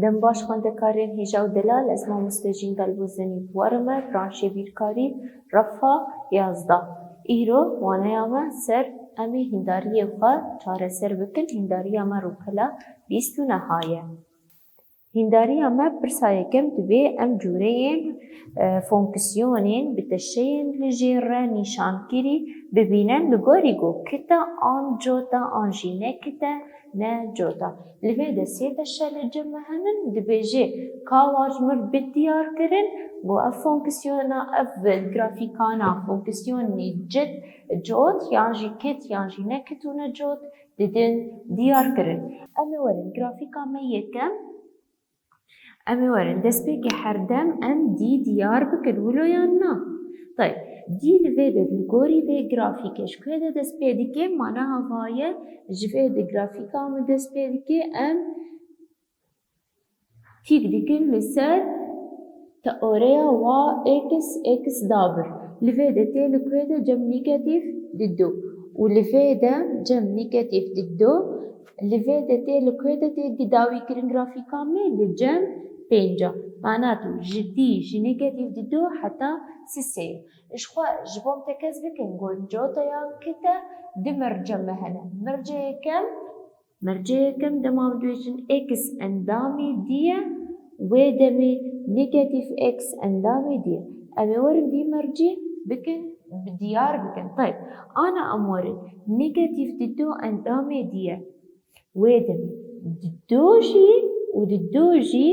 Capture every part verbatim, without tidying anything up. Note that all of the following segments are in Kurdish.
Dem baş xwendekarên hêja û delal, ez mamoste Jîn Delbozenî bi we re me branşê bîrkarî refa yazdeh. Îro waneya me ser em ê hîndariyê xwe çareser bikin, hîndariya me rûpela bîst û neh ye. Hîndariya me pirsa yekem dibê em cûreyên, e, fonksiyonên bi teşeyên li jêr re nîşankirî bibînin li gorî ku kit e an cot e an jî ne kit e ne cot e. Li vê de sê teşe li cem me henin, dibêje ka wan ji min bi diyar kirin ku ev fonksiyona, ev grafîkana fonksiyonê cit, cot yan jî kit yan jî ne kit û ne cot didin diyar kirin. Em ê werin grafîka me yekem. Em ê werin destpêkê her dem em dî diyar bikin, wilo yan na? Tayb, dî li vê de li gorî vê grafîkê ji ku de dest pê dike, mana hava ye, ji vê de grafîka min dest pê dike, em tîk dikin li ser teoreya wa x, x dabir. Li vê de tê li ku de cem negatîf didu û li vê de cem negatîf didu. Li vê de tê li ku de tê dawî kirin grafîka me li cem pênca. Mana tu ji dî ji negatîf didu heta sisê. Ji xwe ji bo em tekez bikin ku cota ya kit e du mercê me hene. Mercê yekem, mercê yekem dema em dibêjin x endamê dî ye, wê demê negatîf x endamê dî ye. Em ê werin vî mercê bikin, bi diyar bikin. Tayb, ana em werin negatîf didu endamê dî ye. Wê demê didu jî û didu jî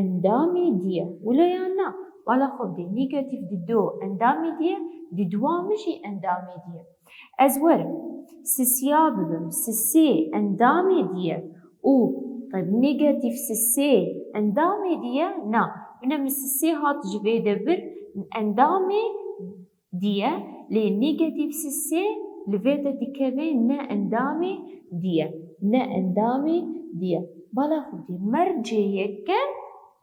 endamê dî ye. Wilo yan na? Bala xwe bidê, negatîf didu endamê dî ye, diduwa min jî endamê dî ye. Ez werim sisiya bibim, sisê endamê dî ye û, tayb, negatîf sisê endamê dî ye? Na. Bine min sisê hat ji vê de bir, endamê dî ye, lê negatîf sisê li vê de dikeve ne endamê dî ye. Ne endamê dî ye. Bala xwe dî, mercê yekem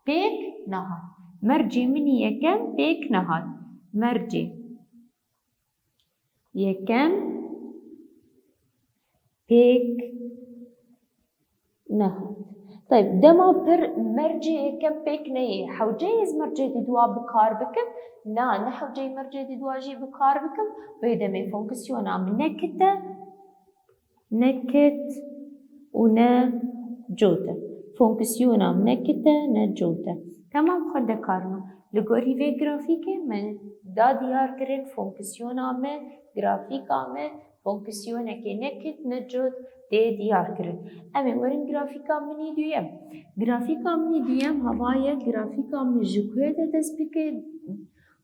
pêk nehat. Mercê min î yekem pêk nehat. Mercê yekem pêk nehat. Tayb, dema pir mercê yekem pêk neyê, hewceyê ez mercê diduwa bi kar bikim? Na, ne hewceyê mercê diduwa jî bi kar bikim. Wê demê fonksiyona min ne kit e, ne kit û ne cot e. Fonksiyona min ne kit e, ne cot e. Temam xwendekarno. Li gorî vê grafîkê min da diyar kirin fonksiyona me, grafîka me, fonksiyonekê ne kit ne cot tê diyar kirin. Em ê werin grafîka min î duyem. Grafîka min î duyem hava ye, grafîka min ji ku de dest pê dike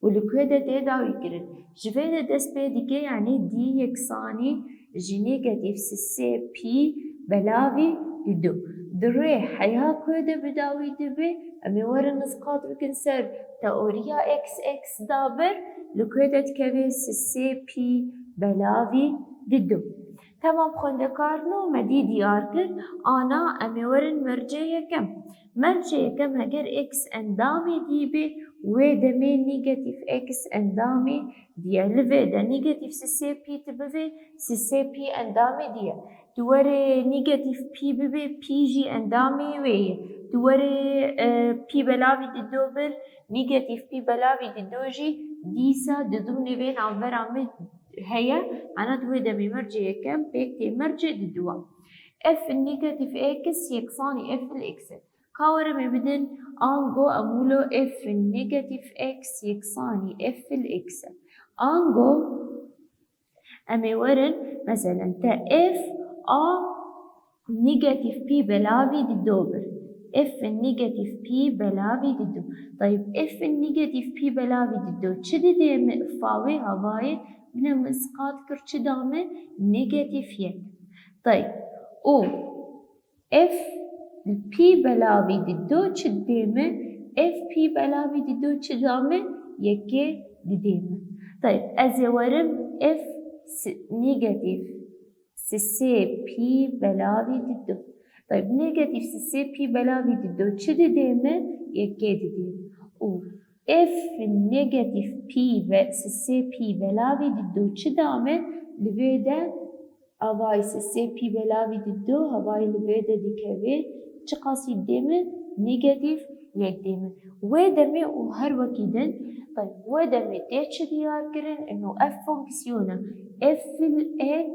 û li ku de tê dawî kirin. Ji vê de dest pê dike, yanî dî yeksanî ji negatîf sisê pî belavî didu. Di rê heya ku de bi dawî dibe, em ê werin isqat bikin ser teoriya x x dabir, li ku de dikeve sisê pî belavî didu. Temam xwendekarno, me dî diyar kir, ana em ê werin mercê yekem. Mercê yekem heger x endamê dî be, wê demê negatîf x endamê dî ye. Li vê de negatîf sisê pî tu bivê, sisê pî endamê dî ye. Tu werê negatîf pî bibê, pî jî endamê wê ye. Tu werê, e, pî belavî didu bir, negatîf pî belavî didu jî dîsa didûnê vê navbera min heye, ana di wê demê mercê yekem pêk tê mercê diduwa. F negatîf x yeksanî f il x e. Ka were me bidin, ango em wilo f negatîf x yeksanî f il x e. Ango em ê werin, meselen, te f a negatîf pî belavî didu bir. F negatîf pî belavî didu. Tayb, f negatîf pî belavî didu çi didê min? Fa wê havayê bine min isqat kir, çi da min? Negatîf yek. Tayb, û f pî belavî didu çi didê min? F pî belavî didu çi da min? Yekê didê min. Tayb, ez ê werim f si-, negatîf sisê pî belavî didu. Tayb, negatîf sisê pî belavî didu çi didê min? Yekê didê min. Û f negatîf pî ve sisê pî belavî didu çi da min? Li vê de avayî sisê pî belavî didu, havayî li vê de dikeve, çiqasî didê min? negatif yek dê min. Wê demê û her wekî din, tayb, wê demê tê çi diyar kirin? Ino ev fonksiyona f il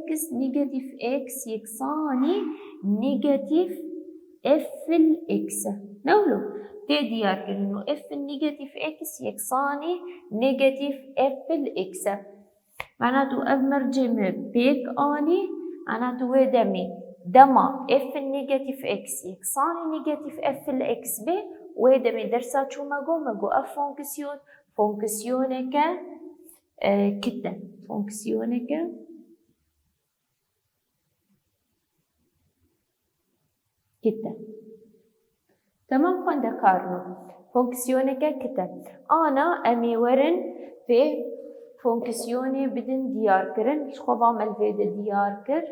x negatif x yeksanî negatif f il x e. Ne wilo? Tê diyar kirin û f il negatif x yeksanî negatif f il x e. Mena tu ev mercê me pêk anî, mena tu wê demê dema f il negatif x yeksanî negatif f il x bê, wê demê dersa çû me got, me got ev fonksiyon, fonksiyoneke, e, kit e. Fonksiyoneke kit e. Temam xwendekarno. Fonksiyoneke kit e. Ana em ê werin vê fonksiyonê bidin diyar kirin. Ji xwe va me li vê de diyar kir.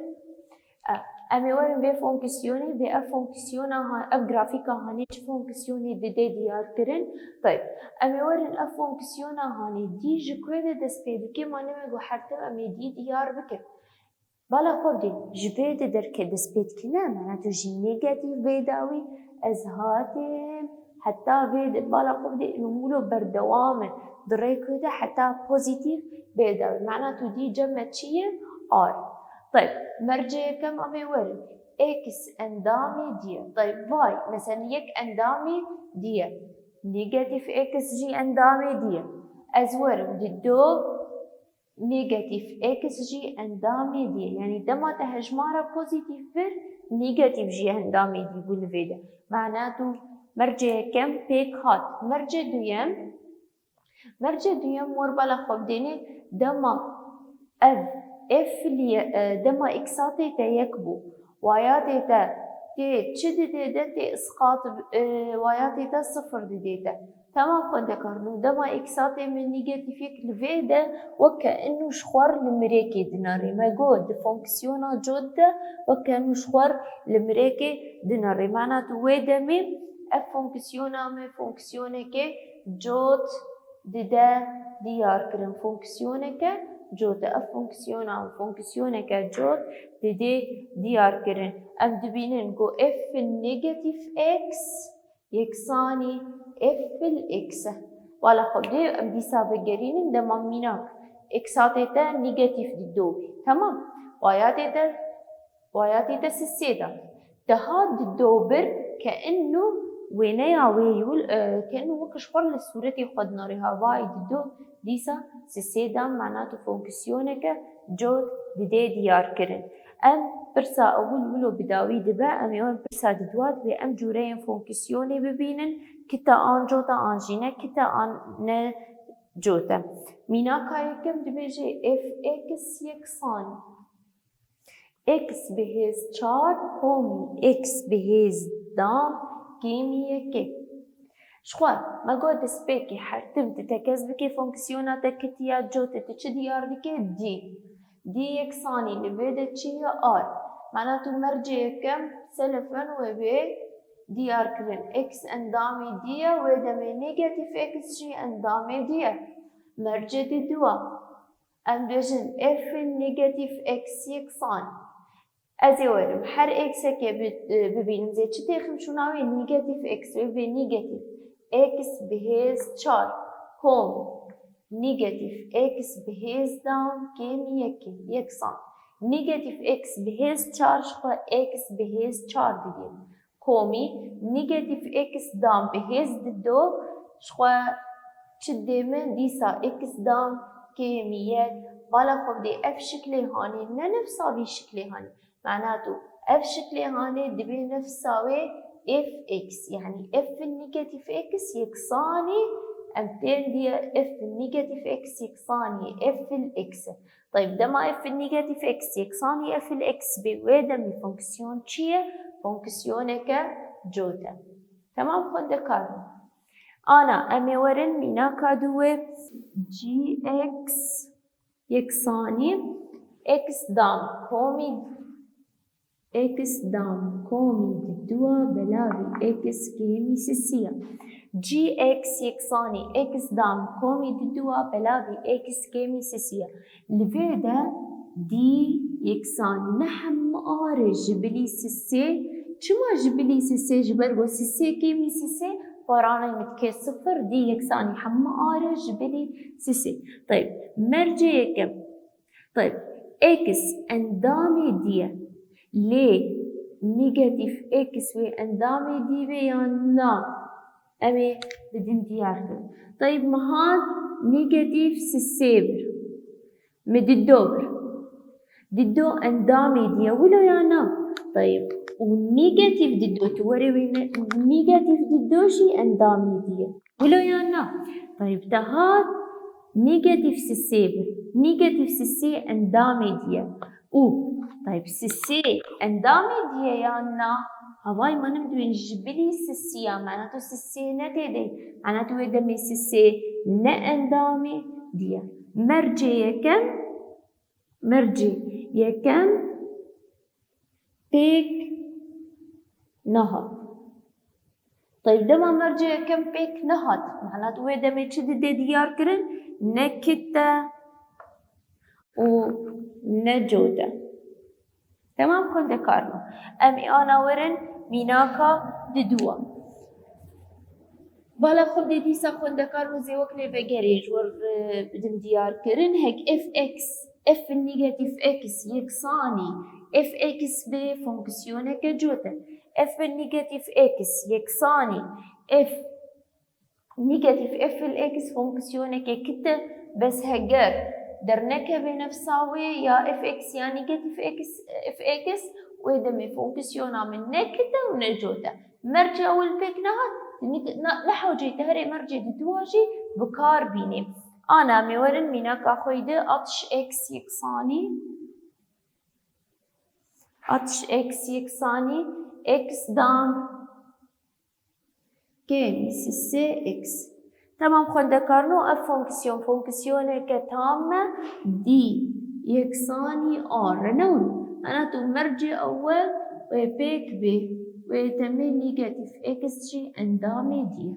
E, em ê werin vê fonksiyonê, vê ev fonksiyona ha-, ev grafîka hanê çi fonksiyonê didê diyar kirin? Tayb. Em ê werin ev fonksiyona hanê dî ji ku de dest pê dike, ma nebe ku her tim em ê dî diyar bikin. Bala xwe bidê, ji vê de derke dest pê dikine, mena tu jî negatif vê dawî, ez hatim, heta vê de, bala xwe bidê, û wilo berdewam e, di rêkê de heta pozitif vê dawî. Mena tu dî cem me çi ye? R. Tayb, mercê yekem em ê werin. X endamê dî ye. Tayb, vay, mesela yek endamê dî ye. Negatif x jî endamê dî ye. Ez werim, di do, negatif x jî endamê dî ye. Yanî dema te hejmara pozîtîf bir, negatif jî endamê dî bû li vê de. Mena tu mercê yekem pêk hat. Mercê duyem, mercê duyem wer bala xwe bidênê dema ev f li ye, e, dema x hatê te yek bû. Wayatê te tê çi didê de tê isqat, e, wayatê te sifir didê te. Temam xwendekarno, dema x hatê min negatif yek li vê de weke inu ji xwe li mirêkê dinarê. Me got di fonksiyona cot de weke inu ji xwe li mirêkê dinarê. Mena tu wê demê ev fonksiyona me fonksiyoneke cot dide diyar kirin. Fonksiyoneke cot e. Ev fonksiyona fonksiyoneke cot didê diyar kirin. Em dibînin ku f negatif x yeksanî f il x e. Wala xwe bidê em dîsa vegerînin dema mînak x hatê te negatif di do bî. Temam. Wayatê te, wayatê te sisê de. Diha di do bir ke inu wêneya wê yûl, e, ke inu wek ji xwe li sûretê xwe dinarê ha vay di do dîsa sisê de mena tu fonksiyoneke cot didê diyar kirin. Em pirsa ewil wilo bi dawî dibe, em ê werin pirsa di dua dibe, em cûreyên fonksiyonê bibînin, kita an cota an jî ne kita an ne cot e. Mînaka yekem dibêje f x yeksanî x bi hêz çar komî x bi hêz dam kêmî yekê. Ji xwe, me got destpêkê her tim tu tekez bikê fonksiyona te kitiya cotê tu çi diyar dike? Dî. Dî yeksanî li vê de çi ye? R. Mena tu mercê yekem selefen wê bê diyar kirin. X endamê dî ye, wê demê negatif x jî endamê dî ye. Mercê di dua. Em dibêjin f negatif x yeksanî. Ez ê werim her x-ekê bi-, e, bibînim zê çi têxim şûna wê negatif x wê bê negatif x bi hêz çar komî negatif x bi hêz dam kêmî yekê yeksan. Negatif x bi hêz çar ji xwe x bi hêz çar didê. Komî negatif x dam bi hêz di do ji xwe çi dê min dîsa x dam kêmî yek. Bala xwe bidê ev şiklê hanê ne nefsa vî şiklê hanê. Mena tu ev şiklê hanê dibê nefsa wê f x, yanî f negatif x yeksanî em tên diye f negatif x yeksanî f il x. Tayb, dema f negatif x yeksanî f il x bê, wê demê fonksiyon çi ye? Fonksiyoneke cot e. Temam xwendekar. Ana, em ê werin mînaka dû wê. G x yeksanî x dam komî, x dam komî di dua belavî x kêmî sisiya. G x yeksanî x dam komî di dua belavî x kêmî sisiya. Li vê de dî yeksanî ne hemû arê ji bilî sisê Çima ji bilî sisê, ji ber ku sisê kêmî sisê, paranê min dike sifir, dî yeksanî hemû are ji bilî sisê. Tayb, mercê yekem. Tayb, x endamê dî ye. Lê negatîf x wê endamê dî be yan na? Em ê bidin diyar kirin. Tayb, min hat negatîf sisê bir. Min dido bir. Dido endamê dî ye wilo ya na? Tayb. Û negatîf dido, tu were wê ne, negatîf dido jî endamê dî ye wilo ya na? Tayb, te hat negatîf sisê bir. Negatîf sisê endamê dî ye. Û, tayb, sisê endamê dî ye yan na? Havay manim dibên ji bilî sisî ya, mana tu sisê ne tê de, mana tu wê demê sisê ne endamê dî ye. Mercê yekem, mercê yekem pêk nehat. Tayb, dema mercê yekem pêk nehat, mana tu wê demê çi dide diyar kirin? Ne kite û ne cote. Temam, xwendekarno. Em ê ana werin mînaka diduwa. Bala xwe dê dîsa xwendekarno zê wek lêvegerê ji wir, e, bidim diyar kirin. Hek f x, f negatîf x yeksanî f x bê fonksiyoneke cote. F negatîf x yeksanî f negatîf f x fonksiyoneke kite, bes heger dernekeve nefsa wê ya f x ya negatîf x, f x, wê demê fonksiyona min ne kite û ne cote. Mercê ewil pêk nehat, ne, ne hewcê te herê mercê diduwa jî bi kar bînê. Ana em ê werin mînaka xwe yî di, altmış x yeksanî, altmış x yeksanî x dam kêmî sisê x. Temam xwendekarno, ev fonksiyon, fonksiyoneke tam e, dî yeksanî a re ne wilo. Mana tu mercê ewil wê pêk bê, wê demê negatîf x jî endamê dî ye.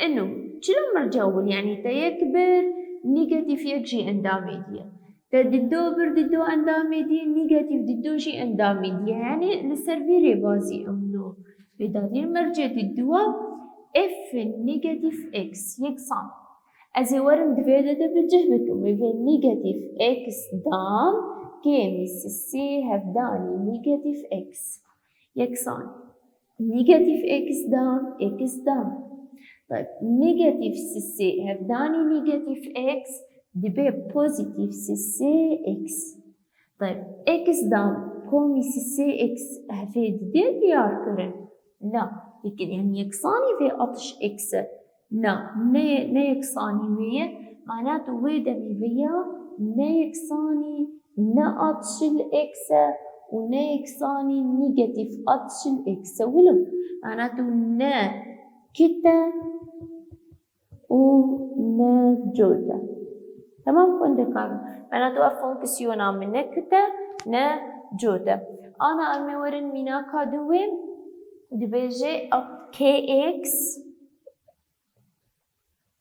Ino, çilo mercê ewil, yanî te yek bir, negatîf yek jî endamê dî ye. Te dido bir, dido endamê dî, negatîf dido jî endamê dî ye. Yanî li ser vî rêbazî em lo vê dadî mercê diduwa f negatîf x yeksan. Ez ê werim di vê de de bi cih bikim. Wê vê negatîf x dam kêmî sisê hevdanî negatîf x yeksan. Negatîf x dam, x dam. Tayb, negatîf sisê hevdanî negatîf x dibe pozîtîf sisê x. Tayb, x dam komî sisê x hevê dide diyar kirin? Na. Peki, yanî yeksanî vê altmış x e? Na, ne, ne yeksanî wê ye. Mana tu wê demê vêya ne yeksanî ne altmış x e û ne yeksanî negatîf altmış x e. Wilo, mana tu ne kite û ne cote. Temam xwendekar. Mana tu ev fonksiyona min ne kite ne cote. Ana em ê werin mînaka diwê, dibêje k x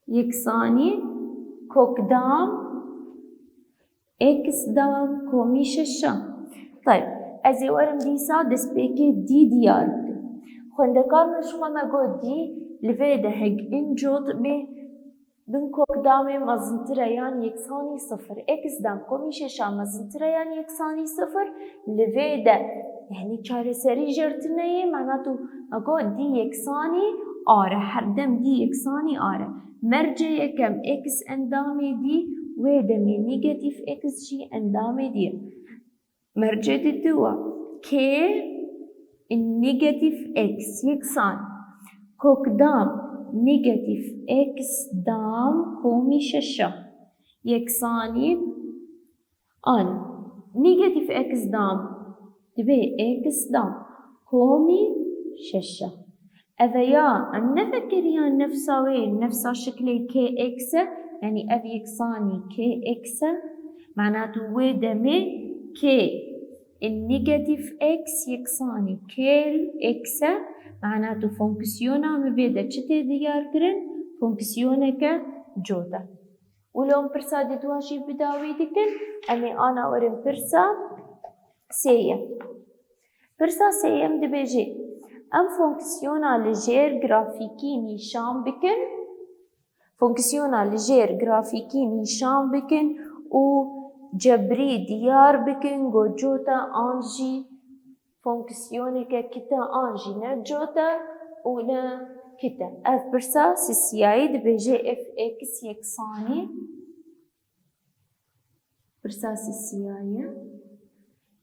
yeksanî kokdam x dam komî şeşa. Tayb, ez ê werim dîsa destpêkê dî diyar bikim. Xwendekarno, ji xwe me got dî, li vê de heg in cot bê, bin kokdamê mezintir e yan yeksanî sifir. X dam komî şeşa mezintir e yan yeksanî sifir, li vê de, yanî çareserî jêr tune ye, mana tu me got dî yeksanî a re, her dem dî yeksanî a re. Mercê yekem x endamê dî, wê demê negatîf x jî endamê dî ye. Mercê diduwa, k negatîf x yeksan kokdam negatîf x dam komî şeşa yeksanî an negatîf x dam dibe x dam komî şeşa. Eve ya em nevekeriyan nefsa wê, nefsa şiklê k x e, yanî ev yeksanî k x e, mana tu wê demê k in negatîf x yeksanî k x e, mana tu fonksiyona min vê de çi tê diyar kirin? Fonksiyoneke cot e. Wilo em pirsa diduwa jî bi dawî dikin, em ê ana werin pirsa sê ye. Pirsa sêyem dibêje, em fonksiyona li jêr grafîkî nîşan bikin. Fonksiyona li jêr grafîkî nîşan bikin û cebrî diyar bikin, go cot e an jî fonksiyoneke kit e an jî ne cot e û ne kit e. Ev pirsa sisiyayî dibêje f x yeksanî. Pirsa sisiyayî.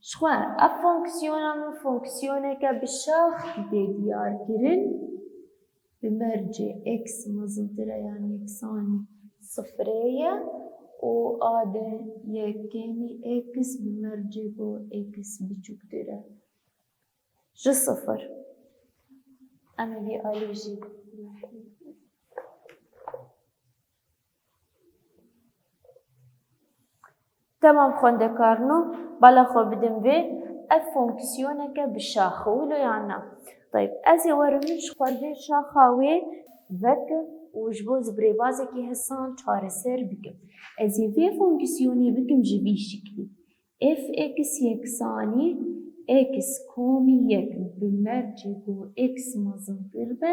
Ji xwe ev fonksiyona min fonksiyoneke bi şax tê diyar kirin. Bi mercê x mezintir e yan yeksanî sifirê ye û a de yek kêmî x bi mercê go x biçûktir e ji sifir. Em ê vî alî jî Temam xwendekarno, bala xwe bidim vê, ev fonksiyoneke bi şax e, wilo yan na? Tayb, ez ê werim ji xwe vê şaxa wê vekim û ji bo ez bi rêbazekî hesan çareser bikim. Ez ê vê fonksiyonê bikim ji vî şiklî. F x yeksanî x komî yek bi mercê go x mezintir be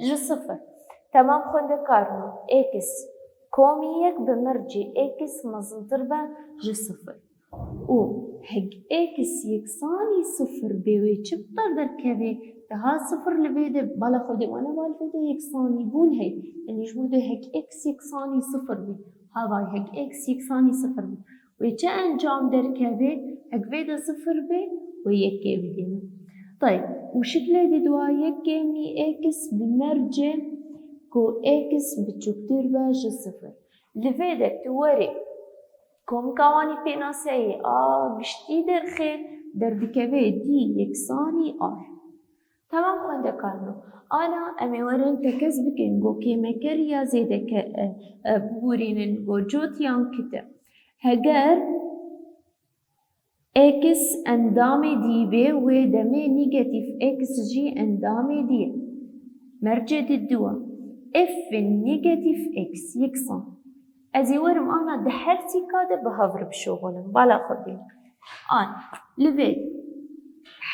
ji sifir. Temam xwendekarno, x komî yek bi mercê x mezintir be ji sifir. Û hek x yeksanî sifir bê wê çi bi derkeve? Daha sifir li vê de bala xwe de wana bal vê de yeksanî bûn heye. Yanî ji bo de hek x yeksanî sifir bê. Havay hek x yeksanî sifir bê. Wê çi encam derkeve? Hek vê de sifir bê, wê yekê bidîne. Tayb, û şiklê di dua yek kêmî x bi mercê ku x biçûktir be ji sifir. Li vê de tu werê komika wanî pênaseyê a giştî derxê, derdikeve dî yeksanî ar. Temam xwendekarno. Ana em ê werin tekez bikin go kêmekeriya zêdeke, e, e, bibûrînin go cot yan kit e. Heger x endamê dî bê, wê demê negatîf x jî endamê dî ye. Mercê di dua. F negatîf x yeksan. Ez ê werim ana di her sîka de bi hev re bişoxulin. Bala xwe bînin. An, li vê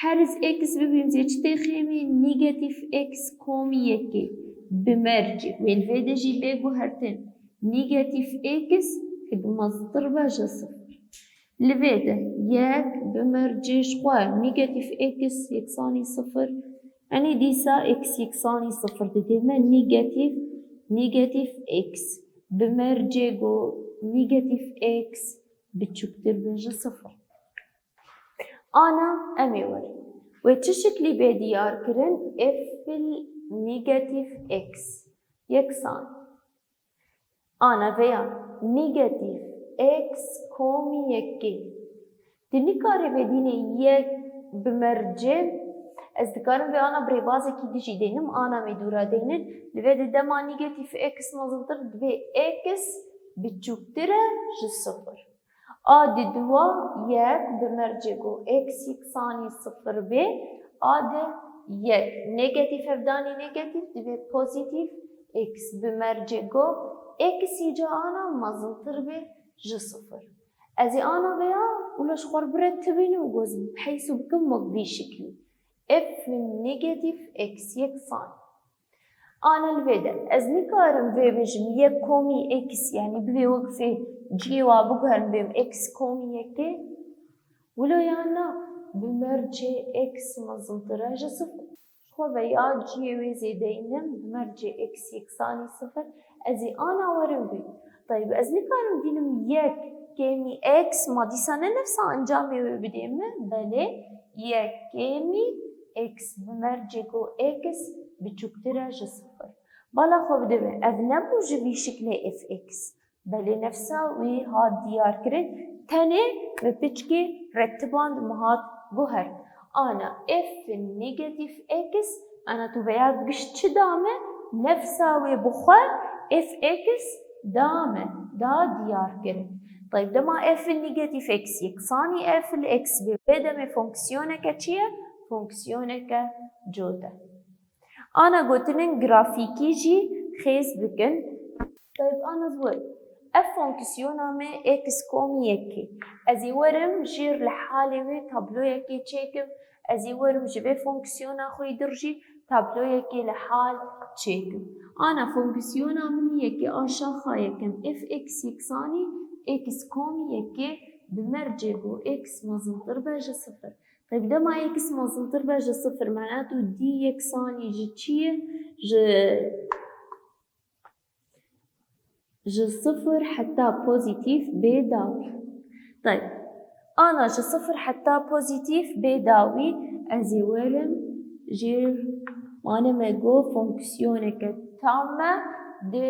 her ez x bibînim zê çi tê xêmî? Negatîf x komî yekê bi mercê. Wê li vê de jî bê guhertin. Negatîf x hik meztir be ji sifir. Li vê de yek bi mercê ji xwe negatîf x yeksanî sifir. Enê dîsa x yeksanî sifir didê me negatîf, negatîf x bi mercê go negatîf x biçûktir be ji sifir. Ana em ê werin. Wê çi şiklî bê diyar kirin? F negatîf x yeksan. Ana veya negatîf x komî yekê. Tu nikarî vedînê yek bi mercê. Ez dikarim vê ana bi rêbazekî dijî deynim, ana me dûra deynin. Li vê de dema negatîf x mezintir divê x biçûktir e ji sifir. A di dua yek bi mercê ku x yeksanî sifir bê, a di yek negatîf hevdanî negatîf divê pozîtîf x bi mercê ku x îca ana mezintir bê ji sifir. Ez ê ana veya wilo ji xwe re biretibînim û goz biheyso bikim wek vî şiklî. F negatîf x yeksan. Ana li vê de ez nikarim vê bêjim yek komî x, yanî bivê wekfê cihê wa biguherim bêm x komî yekê. Wilo yan na, bi mercê x mezintir e ji sifir. Xwe veya cihê wê zêdeyînim, bi mercê x yeksanî sifir, ez ê ana werim bê. Tayb, ez nikarim dînim yek kêmî x, ma dîsa ne nefsa encamê wê bidê min? Belê, yek kêmî x bi mercê ku x biçûktir e ji sifir. Bala xwe bide min, ev nebû ji vî şiklê f x. Belê nefsa wî hat diyar kirin, tenê min piçkî retiband, min hat guhert. Ana f negatîf x, ana tu veya giş çi da me? Nefsa wê bi xwe f x da me, da diyar kirin. Tayb, dema f negatîf x yeksanî f li x bê, wê demê fonksiyoneke çi ye? Fonksiyoneke cot e. Ana gotinên grafîkî jî xêz bikin. Tayb, ana ez werim. Ev fonksiyona me x komî yekê. Ez ê werim jêr li halê wê tabloyekê çêkim. Ez ê werim ji vê fonksiyona xwe yî dir jî tabloyekê li hal çêkim. Ana fonksiyona min yekê a şaxa yekem f x yeksanî x komî yekê bi mercê ku x mezintir be ji sifir. Tabi dema x mezintir be ji sifir, mena tu d yeksanî ji çi ye? Ji Ji sifir heta pozîtîf bê dawî. Tayb. Ana ji sifir heta pozîtîf bê dawî ez ê werim jêr mane me got fonksiyoneke tam me di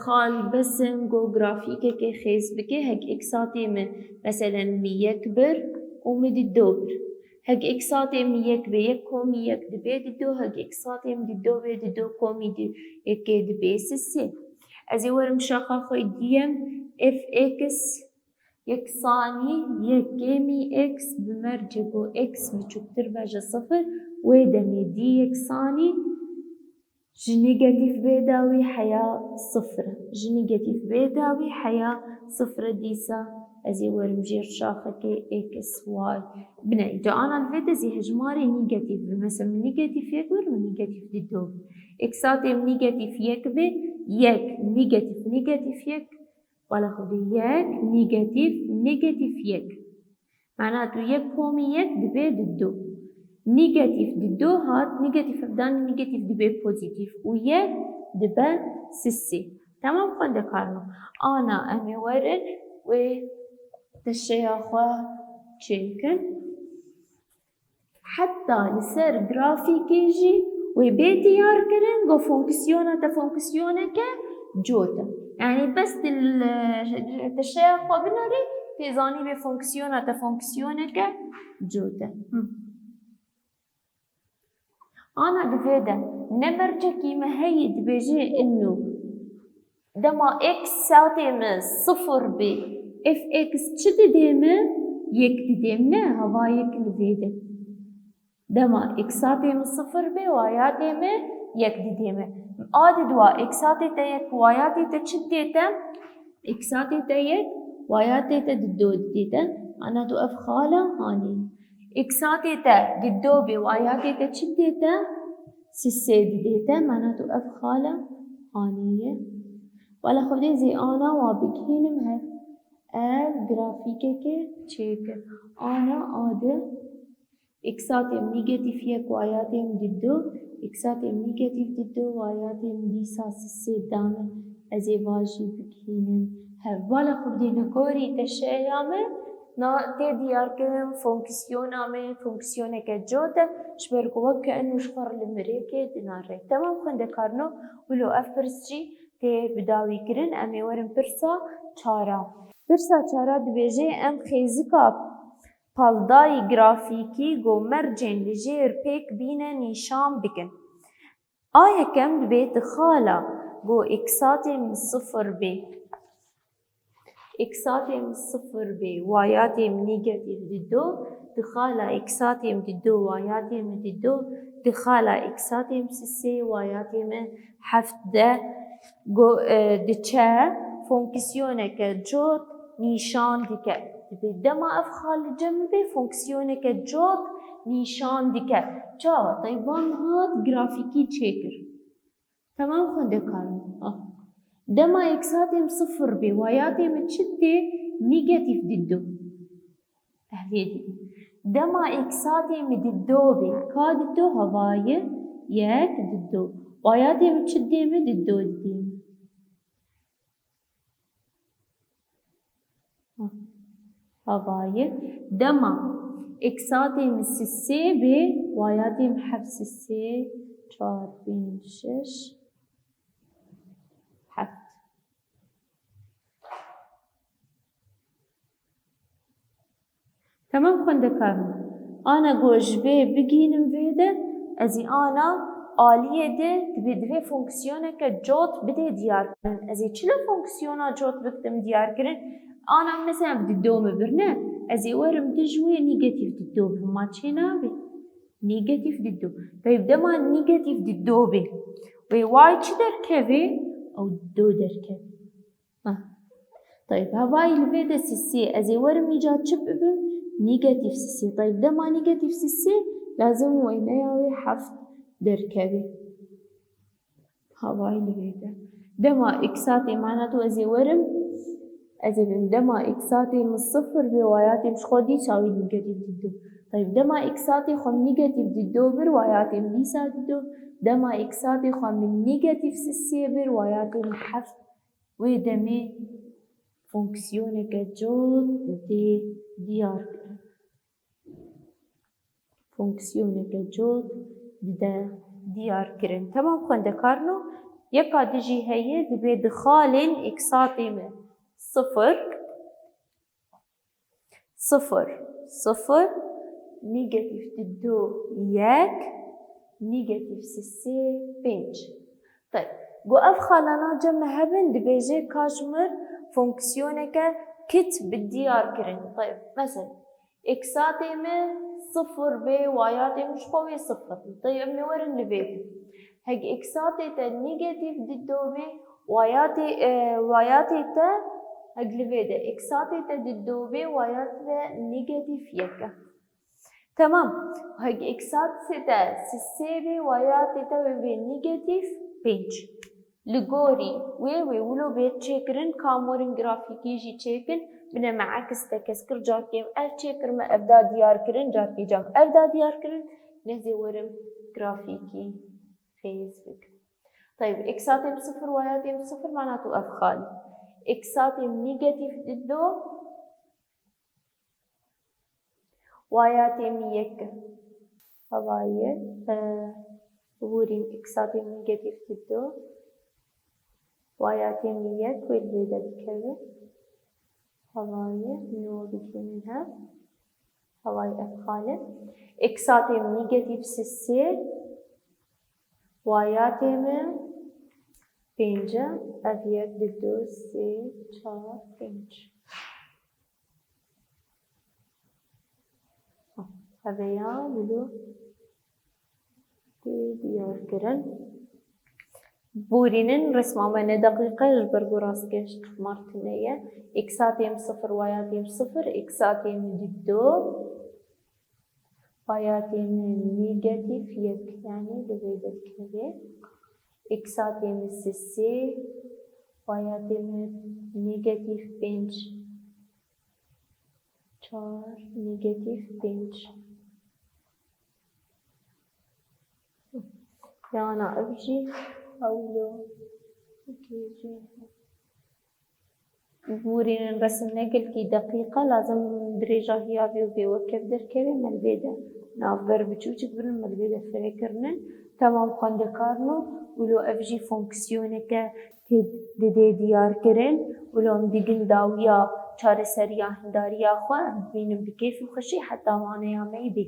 xal besim got grafîkeke xêz bike hek eksatê min meselen min yek bir û min di do bir. Hek eksatê min yek bê yek komî yek dibê dido, hek eksatê min dido bê dido komî di yekê dibê sisê. Ez ê werim şaxa xwe diyem f x yeksanî yekêmî x bi mercê ku x biçûktir be ji sifir, wê demê d yeksanî Ji negatîf bê dawî heya sifir e. Ji negatîf bê dawî heya sifir e dîsa ez ê werim jêr şaxekê x y. Bine, îca ana li vê de zî hejmarê negatîf be. Mesela min negatîf yek bir, min negatîf dido. Eksatê min negatîf yek be, yek, negatîf, negatîf yek. Wala xwe dê yek, negatîf, negatîf yek. Mana tu yek komî yek dibe dido. Negatîf dido hat, negatîf hevdan negatîf dibe pozîtîf û yek dibe sisê. Tamam xwendekarno. Ana em ê werin wê teşeya xwe çêkin. Heta li ser grafîkê jî wê bê diyar kirin, go fonksiyona te fonksiyoneke cot e. Yanî bes tu li teşeya xwe binerî, tê zanî bê fonksiyona te fonksiyoneke cot e. Hı. Ana di vê de ne mercekî me heye dibêje inu. Dema eksatê min sifir bê, f x çi didê min? Yek didê min, ne? Hava yek li vê de. Dema eksatê min sifir bê, wayatê min yek didê min. A di dua eksatê te yek, wayatê te çi didê te? Eksatê te yek, wayatê te dido didê te. Ana tu ev xala hanê. Eksatê te dido bê, wayatê te çi didê te? Sisê didê te, mana tu ev xala hanê ye. Wala xwedê zî ana wa bigihînim hev. Ev grafîkeke çêkir. Ana a di eksatê min negatîf yek, wayatê min dido, eksatê min negatîf dido, wayatê min dîsa sisê dane. Ez ê va jî bigihînim hev. Wala xwedê li gorî teşeya min na tê diyarkirin fonksiyona me, fonksiyoneke cot e, ji ber ku weke eno ji xwe re li mirêkê dinare. Temam xwendekarno, wilo ev pirs jî tê bidawîkirin. Em ê werin pirsa çara. Pirsa çara dibêje em xêzika paldayî grafîkî go mercên li jêr pêk bîne nîşan bikin. A yekem dibê di xala go eksatê min sifir bê. Eksatê min sifir bê, wayatê min negatîf dido, di xala eksatê min dido, wayatê min dido, di xala eksatê min sisê, wayatê min heft de go-, e, diçe fonksiyoneke cot nîşan dike. Dibê dema ev xal li cem bê fonksiyoneke cot nîşan dike. Çawa? Teyban hat grafîkî çêkir. Temam xwendekar min. Ah. Dema eksatê min sifir bê, wayatê min çi dê? Negatîf dido. Ehliyê didî. Dema eksatê min dido bê, ka dido? Havayê yek dido. Wayatê min çi dê min? Dido didê min. Havayê. Dema eksatê min sisê bê, wayatê min heft sisê, çar, pênc, şeş, heft. Temam xwendekar min. Ana go ji vê bigînim vê de, ez ê ana aliyê de divê, divê fonksiyoneke cot bidê diyarkirin. Ez ê çila fonksiyona cot bikitim diyarkirin? Ana mesela dido min bir ne, ez ê werim dij wê negatîf dido bim, ma çê nabe. Negatîf dido. Teyb dema negatîf dido bê, wê wayê çi derkevê? Ew dido derkevê. Ha. Tayb, hevayî li vê de sisê, ez ê werim îca çi bibim? Negatîf sisê. Tayb, dema negatîf sisê, Lazim wêneya wê heft derkeve. Havayî li vê de. Dema îksatê, mana tu ez ê werim, ez ê bim. Dema îksatê min sifir bê, wayatê min ji xwe dîsa wê negatîf dido. Tayb, dema îksatê xwe min negatîf dido bir, wayatê min dîsa dido. Dema îksatê xwe min negatîf sisê bir, wayatê min heft. Wê demê fonksiyoneke cot dê diyar kirin. Fonksiyoneke cot dide diyar kirin. Temam xwendekarno, yeka dijî heye, dibê di xalên îksatê min sifir, sifir, sifir, negatîf dido yek, negatîf sisê pênc. Tayb, ku ev xalana cem me hebin, dibêje ka ji mir fonksiyoneke kit bi diyar kirin. Tayb, mesela, îksatê min sifir bê, wayatê min ji xwe wê sifir. Tayb, em ê werin li vê. Hek îksatê te negatîf dido bê, wayatê, e, wayatê te hek li vê de. Îksatê te dido bê, wayatê te negatîf yek e. Temam. Hek îksatê te sisê bê, wayatê te wê bê negatîf pênc. Li gorî wê, wê wilo bê çêkirin, ka em werin grafîkî jî çêkin. Bine me eks tekez kir, carkê em ev çêkir, me ev da diyar kirin, carkê cem ev da diyar kirin. Nezê werim grafîkî xêz bikim. Tayb, îksatê min sifir, wayatê min sifir, mana tu ev xalî. Îksatê min negatîf dido, wayatê min yek e. Havayê, e, bûrîn îksatê min negatîf dido. Wayatê min yek wê li vê de dikeve. Havayê, nû bigihînin hev. Havayê ev xalê. Îksatê min negatîf sisê. Wayatê min pênc e. Ev yek, dido, sê, çar, pênc. Ev ê ya wilo tê diyar kirin. Borînin resma me ne deqîqe ji ber ku rastgeş qimar tune ye. Îksatê min sifir, wayatê min sifir, îksatê min dido, wayatê min negatîf yek, yanî li vê derkevê. Îksatê min sisê, wayatê min negatîf pênc. Çar, negatîf pênc. Yana ev jî hewlo. Bûrînin resim ne gelkî deqîqe, lazim dirêjahiya vê û vê weke derkeve, me li vê de navber biçûçik birin, me li vê de firê kirinin. Temam xwendekarno, wilo ev jî fonksiyoneke Kê didê diyar kirin, wilo em digin dawiya çareseriya hindariya xwe, em bibînin bi kêf û xweşî heta waneya me yê bê.